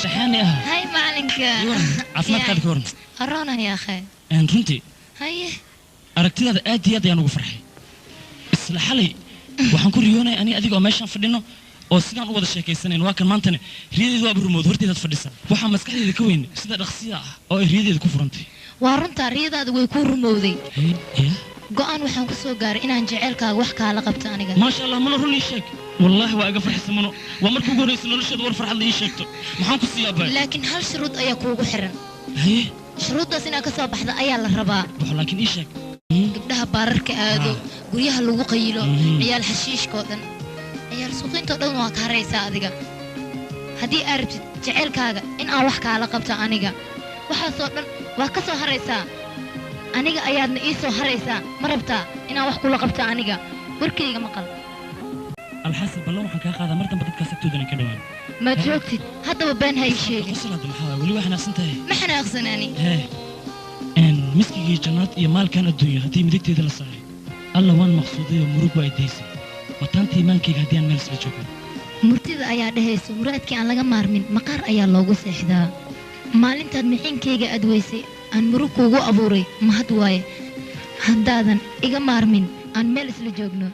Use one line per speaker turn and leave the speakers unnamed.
Shaxaani ah.
Hay macalinka.
Caafimaadkaada ka waran?
Aroona yaa akhay.
Runtii
haye,
aragtidaada aad iyo aad ayaan ugu farxay. Isla xalay waxaan ku riyoonaya aniga adiga oo meeshaan fadhino oo sidaan u wada sheekaysanayn. Waa kan maantana riyadeedu waaba rumood, horteedaad fadhisaa. Waxaa maskaxdayda ka weyn sida dhaqsida ah oo ay riyadeeda ku furantay.
Waa runtaa, riyadaada way kuu rumowday.
Ya.
Go'aan waxaan ku soo gaaray inaan jeceylkaaga wax kaala qabto aniga.
Maasha Allah, Mano, run ii sheeg. Wallaahi waa iga farxisa, Mano. Waa markii ugu horreysa nolosheeda war farxad la ii sheegto. Maxaan ku siiyaa bay?
Laakiin hal shuruud ayaa kuugu xiran.
Haye.
Shuruuddaas inaad ka soo baxda ayaa la rabaa.
Baxo, laakiin ii sheeg.
Gabdhaha baararka aado, guryaha lagu qayilo, ciyaal xashiishka oo dhan, ciyaal suuqiintoo dhan waa ka haraysaa adiga haddii aad rabtid jeceylkaaga in aan wax kaala qabto aniga. Waxaasoo dhan waa ka soo haraysaa, aniga ayaadna ii soo haraysaa. Ma rabtaa inaan wax kula qabto aniga? Warkayga maqal.
Alxasan, ballan waxaan kaa qaadaa mar dambe dadkaas agtoodana ka dhawaan.
Maad joogtid haddaba, been ha ii sheegin.
Qosol hadda maxaa waay? Weli waa xanaaqsan tahay.
Ma xanaaqsanaani.
Hee, miskigii jannaad iyo maalkan adduunyo haddii midigteeda la saaray, alla waan maqsuuday oo murug waa idaysay mataanta iimaankayga haddii aan meel isla joogno.
Murtida ayaa dhehaysa muraadkii aan laga maarmin maqaar ayaa loogu seexdaa. Maalintaad mixinkayga adweysay aan murug kuugu abuuray, mahad waaye haddaadan iga maarmin aan meel isla joogno.